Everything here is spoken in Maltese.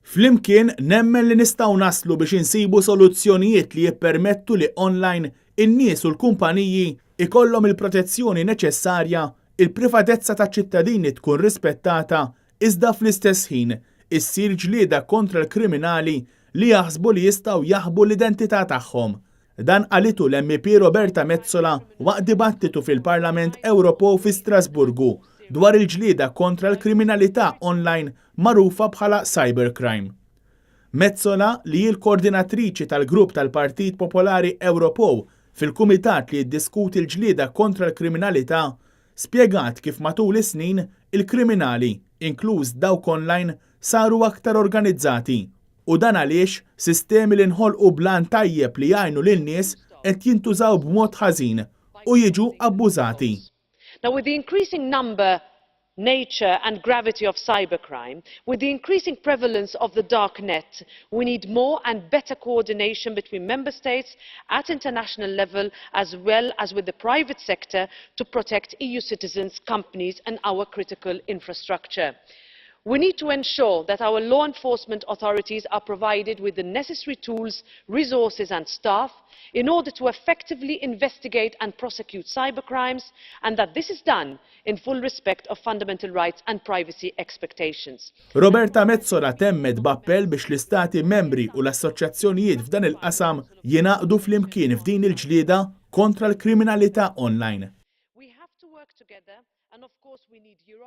Flimkien nemmen li nistgħu naslu biex insibu soluzzjonijiet li jippermettu li online in-nies u l-kumpaniji ikollhom il-protezzjoni neċessarja, il-privatezza taċ-ċittadini tkun rispettata iżda fl-istess ħin issir ġlieda kontra l-kriminali li jaħsbu li jistgħu jaħbu l-identità tagħhom. Dan qalitu l-MEP Roberta Metsola waqt dibattitu fil-Parlament Ewropew fi Strasburgu dwar il-ġlieda kontra l-kriminalità online magħrufa bħala cybercrime. Metsola, li hi l-koordinatriċi tal-grupp tal-Partit Popolari Ewropew fil-kumitat li jiddiskuti l-ġlieda kontra l-kriminalità, spjegat kif matul is-snin il-kriminali, inkluż dawk online, saru aktar organizzati u dan għaliex sistemi li nħolqu b'għan tajjeb li jgħinu lin-nies qed jintużaw b'mod ħażin u jiġu abbużati. Now, with the increasing number, nature and gravity of cybercrime, with the increasing prevalence of the dark net, we need more and better coordination between member states at international level as well as with the private sector to protect EU citizens, companies and our critical infrastructure. We need to ensure that our law enforcement authorities are provided with the necessary tools, resources and staff in order to effectively investigate and prosecute cybercrimes and that this is done in full respect of fundamental rights and privacy expectations. Roberta Metsola temmet b'appell biex l-istati membri u l-assoċjazzjonijiet f'dan il-qasam jingħaqdu flimkien f'din il-ġlieda kontra l-kriminalità online. We have to work together and, of course, we need Europe.